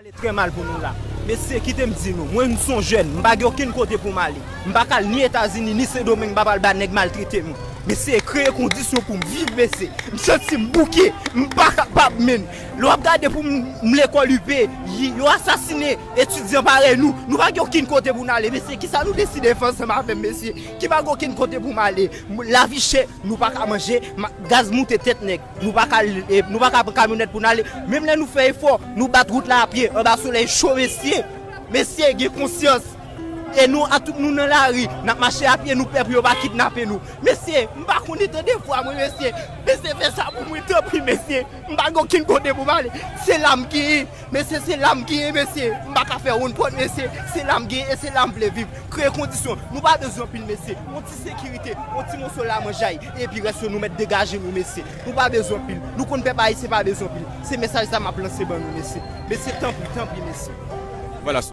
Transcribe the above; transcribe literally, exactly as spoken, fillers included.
Ale trè mal pou nou la. Mesye, kite m di nou, mwen m se yon jèn, m pa gen okenn kote pou m ale. M pa ka al ni Etazini, ni Sendomeng, m pa pral ba nèg maltrete m. Mesye, kreye kondisyon pou m viv, mesye. M santi m bouke, m pa kapab, menn. Lè w ap gade pou m, m lekòl I P, y- yo asasinen etidyan parèy nou. Nou pa gen okenn kote pou n ale, mesye. Kisa nou deside fè ansanm avè m, mesye? Ki pa gen okenn kote pou m ale. M- Lavi chè, nou pa ka manje, ma- gaz moute tèt nèg. Nou pa ka, e, nou pa ka pran kamyonèt pou n ale. Menm lè nou fè efò, nou bat wout la a pye, anba solèy cho, mesye. Mesye, gen konsyans. E nou, a tout nou nan lari, n ap mache a pye, nou pè pou yo pa kidnape nou. Mesye, m pa konn etan de vwa mwen, mesye. Mesye, fè sa pou mwen, tanpri, mesye. M pa gen okenn kote pou m ale. Se la m genyen. Mesye, se la m genyen, mesye. M pa ka fè woun pòt, mesye. Se la m genyen e se la m vle viv. Kreye kondisyon. Nou pa bezwen anpil, mesye. Yon ti sekirite, yon ti moso lamanjay. Epi rès yo, nou mèt degaje nou, mesye. Nou pa bezwen anpil. Nou konn pèp ayisyen pa bezwen anpil. Se mesaj sa m ap lanse ban nou, mesye. Mesye, tanpri, tanpri, mesye. Vwala,